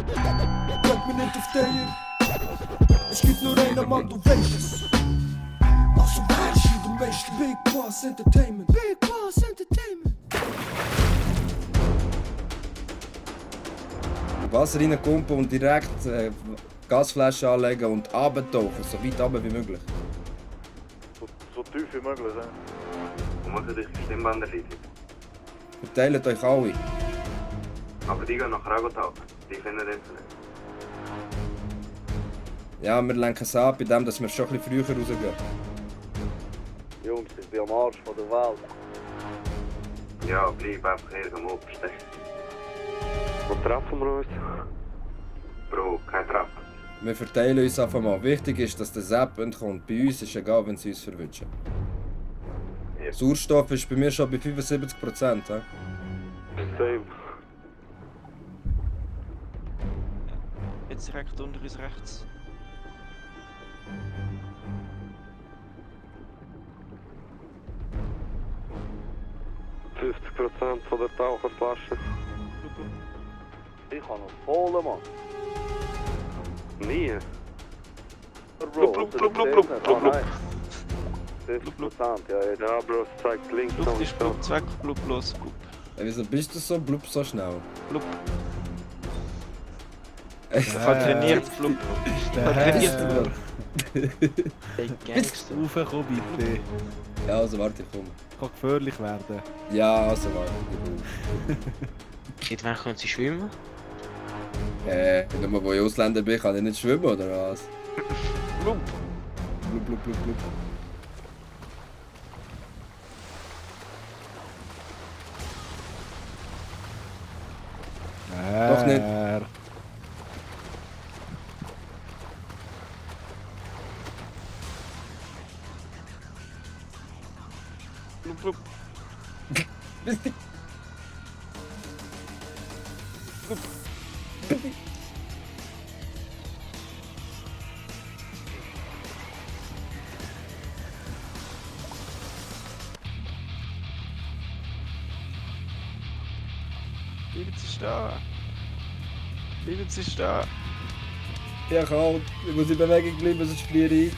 Bring mir nicht auf den. Es gibt nur einen Mann, du weißt es. Also weißt du, der Meister. Big Boss Entertainment. Big Boss Entertainment. Wasser reinkumpen und direkt Gasflasche anlegen und runtertauchen, so weit runter wie möglich. So tief wie möglich, ja. Und machen dich die Stimmbänder leiden. Verteilt euch alle. Aber die gehen nachher auch tauchen. Die finden das nicht. Ja, wir lenken es ab, indem wir schon ein bisschen früher rausgehen. Jungs, ich bin am Arsch von der Welt. Ja, bleib einfach hier am Obersten. Wo treffen wir uns? Bro, kein Treffen. Wir verteilen uns einfach mal. Wichtig ist, dass der Sepp entkommt. Bei uns ist egal, wenn sie uns verwünschen. Ja. Sauerstoff ist bei mir schon bei 75%. He? Same. Jetzt direkt unter uns rechts. %50 von der Taucherflasche. Ich habe noch volle, Mann. Nie. Blub, blub, blub, blub, blub, blub, blub. 50%, ja, Bro, es zeigt links Luft ist blub, weg, blub, los, blub. Wieso bist du so blub so schnell? Blub. Ich Ich habe trainiert, blub. Ich habe trainiert, blub. Ey, Bist Gangster. Raufkomm bitte. Ja, also warte, ich komme. Kann gefährlich werden. Ja, also warte. Seit wann können sie schwimmen? Nur wo ich Ausländer bin, kann ich nicht schwimmen, oder was? Blub. Blub, blub, blub, blub. Doch nicht. Blub, blub. Bist du? Bleiben Sie stehen. Bleiben Sie stehen. Ja, kalt. Ich muss in Bewegung bleiben, sonst friere ich.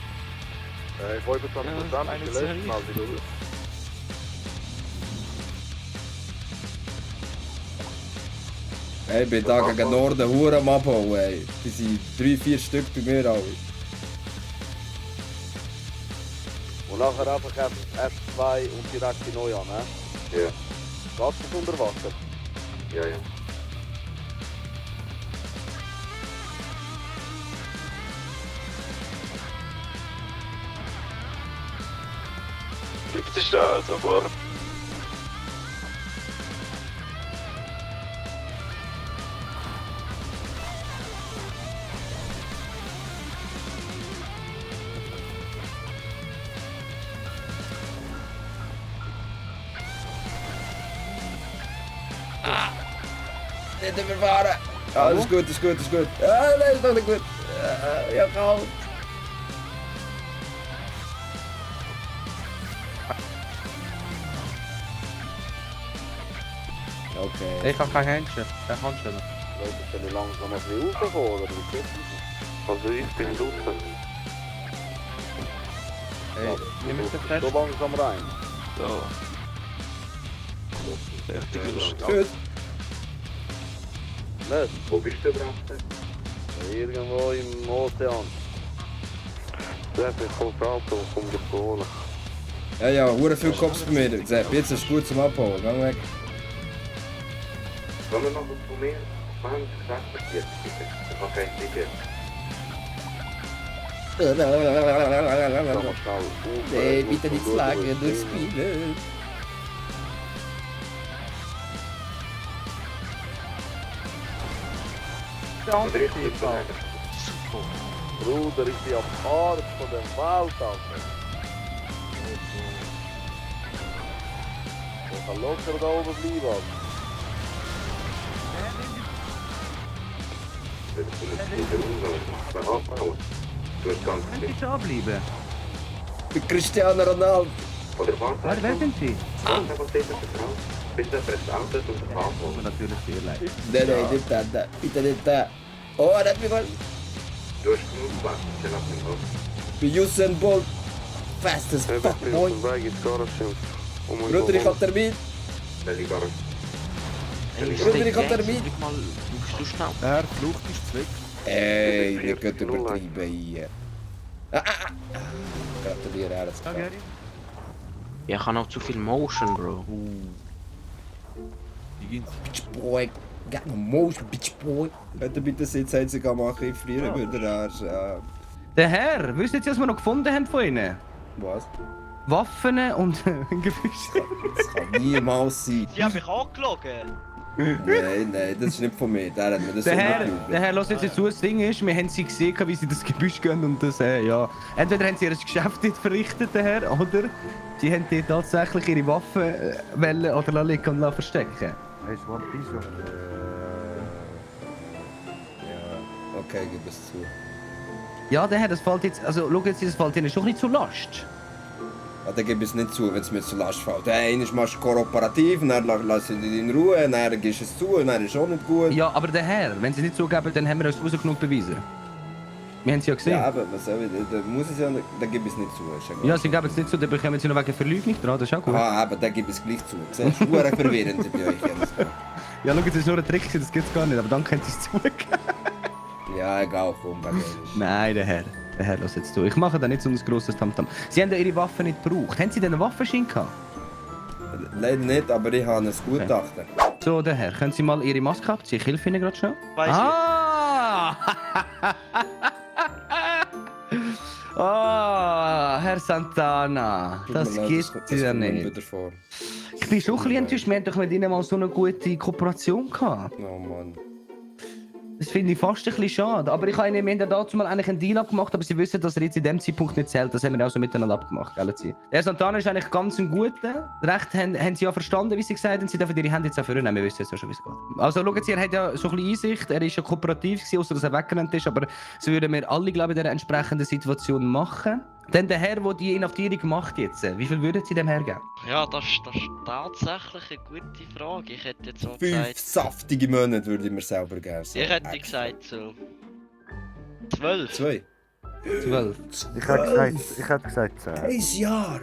25% eine ist die letzte Serie. Mal wieder. Hey, ich bin da gegen Norden Huren am Abhauen, ey. Die sind 3-4 Stück bei mir alle. Und nachher einfach F2 und direkt die neu an, ne? Ja. Geht das unter Wasser? Ja, ja. Bleiben Sie stehen, sofort. Nicht überfahren! Ja, das ist gut, das ist gut, das ist gut. Ah, nein, ist doch nicht gut. Ja, kalt. Okay. Ich habe kein Händchen. Kein Handschellen. Leute, sollen langsam ein bisschen rauskommen, oder wie geht das? Also ich bin draußen. Hey, nimm es fest. So langsam rein. So. Fertig, lustig. Gut. Nicht? Wo bist du überhaupt? Irgendwo im Ozean. Ja, ich komme das Auto und komme dich holen. Ja, ja, hure viel Cops bei mir. Sepp, jetzt ist es gut zum Abhauen. Gang weg. Wollen wir noch was von mir? Was haben Sie gesagt? Bitte. Ich habe kein Ticket. Sag mal schnell. Nee, bitte nicht schlagen, nur spielen. Und richtig zu sagen. Bruder, ich bin am Arsch von dem Welt, Alter. Ich kann locker da oben bleiben, Alter. Das ist nicht der Umgang. Das ist abgehauen. Du hast ganz Können Sie da bleiben? Für Cristiano Ronaldo. Oder warte. Wer sind Sie? Warte, was ist das Frau? Bist du das Auto und der Tut Fahrt? mir natürlich sehr leid. Nein, nein, nicht da. Bitte nicht da. Oh, er hat mich mal Du hast genug Platz, ich hab den Hof. bei Usain Bolt. Fast as Ich fuck, bin boy. auf dem Weg ins Garage. Bruder, ich hab Termin. Welche Garage? Bruder, ich hab Termin. Mal, musst du schnell? Der Flucht ist weg. Ey, ihr könnt übertreiben hier. Gratuliere, alles klar. Ja, ich habe noch zu viel Motion, Bro. Bitch boy. Get no motion, bitch boy. Könnt ihr bitte Sitzheizung machen? Ich friere würde der Arsch. Der Herr, wisst ihr, was wir noch gefunden haben von ihnen? Was? Waffen und Gewicht. Das kann niemals sein. Die haben mich angelogen. Nein, das ist nicht von mir. Der hat mir das so Der Herr, lass jetzt zu, das Ding ist, wir haben sie gesehen, wie sie das Gebüsch gehen und das, ja. Entweder haben sie ihr Geschäft dort verrichtet, der Herr, oder sie haben dort tatsächlich ihre Waffen wollen oder liegen und verstecken. Hast du One Piece? Ja, okay, gib es zu. Ja, der Herr, das fällt jetzt, also schau jetzt, das fällt ihnen schon ein bisschen zur Last. Ja, dann gib es nicht zu, wenn es mir zur Last fällt. Der eine machst du kooperativ, dann lass ihn in Ruhe, dann gibst du es zu, und dann ist es auch nicht gut. Ja, aber der Herr, wenn sie es nicht zugeben, dann haben wir uns raus genug bewiesen. Wir haben sie ja gesehen. Ja, aber was soll ich, dann muss ich ja nicht, dann gib es nicht zu. Ist egal. Ja, sie geben es nicht zu, dann bekommen sie noch wegen Verleugnung dran, das ist auch gut. Ah, aber dann gib es gleich zu. Siehst du, sehr verwirrend bei euch. jedes Mal. Ja, schau, das ist nur ein Trick, das gibt es gar nicht, aber dann könnt ihr es zugeben. Ja, egal, komm, bei mir ist. Nein, der Herr, lass jetzt zu. Ich mache da nicht so ein grosses Tamtam. Sie haben ja ihre Waffen nicht gebraucht. Haben sie denn einen Waffenschein gehabt? Leider nicht, aber ich habe ein Gutachten. So, der Herr, können Sie mal Ihre Maske abziehen? Ich helfe Ihnen gerade schnell. Weiss ich. Ah! Oh, Herr Santana, Tut mir das leid, gibt's das ja kommt mir nicht. wieder vor. Ich bin schon ein bisschen enttäuscht, wir haben doch mit Ihnen mal so eine gute Kooperation gehabt. Oh Mann. Das finde ich fast ein bisschen schade. Aber wir haben dazu mal eigentlich einen Deal abgemacht, aber Sie wissen, dass er jetzt in dem Zeitpunkt nicht zählt. Das haben wir auch so miteinander abgemacht, gell? Der Santana ist eigentlich ganz ein guter. Recht haben Sie ja verstanden, wie Sie gesagt haben. Sie dürfen Ihre Hände jetzt auch vornehmen, wir wissen jetzt ja schon, wie es geht. Also schauen Sie, er hat ja so ein bisschen Einsicht. Er ist ja kooperativ gewesen, außer dass er weggerannt ist. Aber das würden wir alle, glaube ich, in dieser entsprechenden Situation machen. Denn der Herr, der die Inhaftierung macht jetzt, wie viel würden Sie dem Herr geben? Ja, das ist tatsächlich eine gute Frage. Ich hätte jetzt so 5 gesagt. saftige Monate würde ich mir selber geben. So. Ich hätte gesagt so. 12. 2. 12. Ich hätte gesagt 10. Ein Jahr!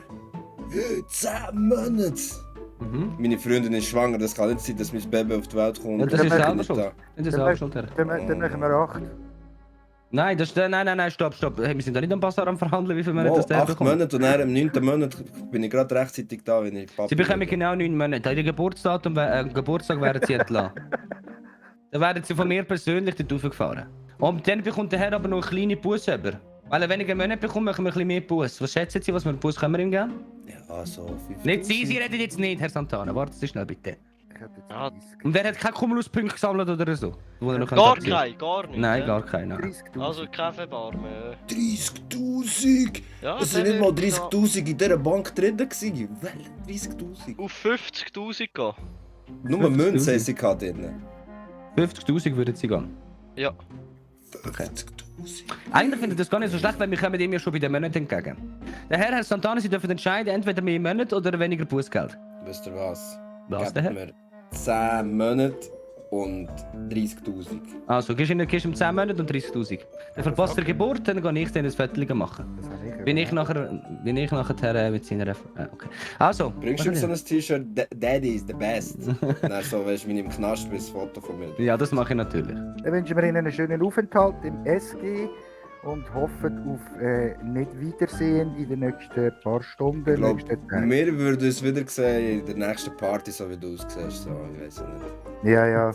10 Monate! Mhm. Meine Freundin ist schwanger, das kann nicht sein, dass mein Baby auf die Welt kommt. Ja, das ist Ich bin selber nicht schuld. da. Das ist selber schuld, Herr. Dann machen wir 8. Nein, nein, stopp. Hey, wir sind da nicht am Bazar am Verhandeln, wie viel Monate das der 8 bekommt. Monate und dann im 9. Monat bin ich gerade rechtzeitig da, wenn ich Papa Sie bekommen genau 9 Monate. An Ihrem Geburtstag werden Sie entlassen. Dann werden Sie von mir persönlich dort raufgefahren. Und dann bekommt der Herr aber noch eine kleine Busse über. Weil er weniger Monate bekommt, machen wir ein bisschen mehr Busse. Was schätzen Sie, was für einen Busse können wir ihm geben? Ja, so 5. Nicht Sie reden jetzt nicht, Herr Santana. Warten Sie schnell, bitte. Ich hätte jetzt Ja. 30. Und wer hat keine Cumulus-Punkte gesammelt oder so? Wo er noch Gar abziehen kein, gar nicht. Nein, ja. gar keine. 30'000. Also kein Verbarmen. 30'000! Ja, Es dann sind nicht mal würde ich 30'000 in dieser Bank drin gewesen. Welche 30'000? auf 50'000 gehen. Nur 50'000. Münze haben sie gehabt drin. 50'000 würden Sie gehen. Ja. 50'000. Eigentlich finde ich das gar nicht so schlecht, weil wir kommen ihm ja schon bei den Monaten entgegen. Der Herr Santana, Sie dürfen entscheiden, entweder mehr Monate oder weniger Bußgeld. Wisst ihr was? Was, der Gebt Herr? mir 10 Monate und 30'000. Also, gibst ihm 10 Monate und 30'000. Dann verpasst er Geburt, dann gehe ich dann das Viertel machen. Das habe ich Bin ich nachher mit seiner... okay. Also, Bringst du mir so ein T-Shirt? Daddy is the best. Dann so, weißt du, wenn ich im Knast bin, ein Foto von mir. Ja, das mache ich natürlich. Dann wünschen wir Ihnen einen schönen Aufenthalt im SG und hoffen auf Nicht-Wiedersehen in den nächsten paar Stunden, Ich glaube, nächsten Tagen. wir würden uns wieder sehen in der nächsten Party, so wie du aussiehst. So, ich weiß nicht. Ja, ja.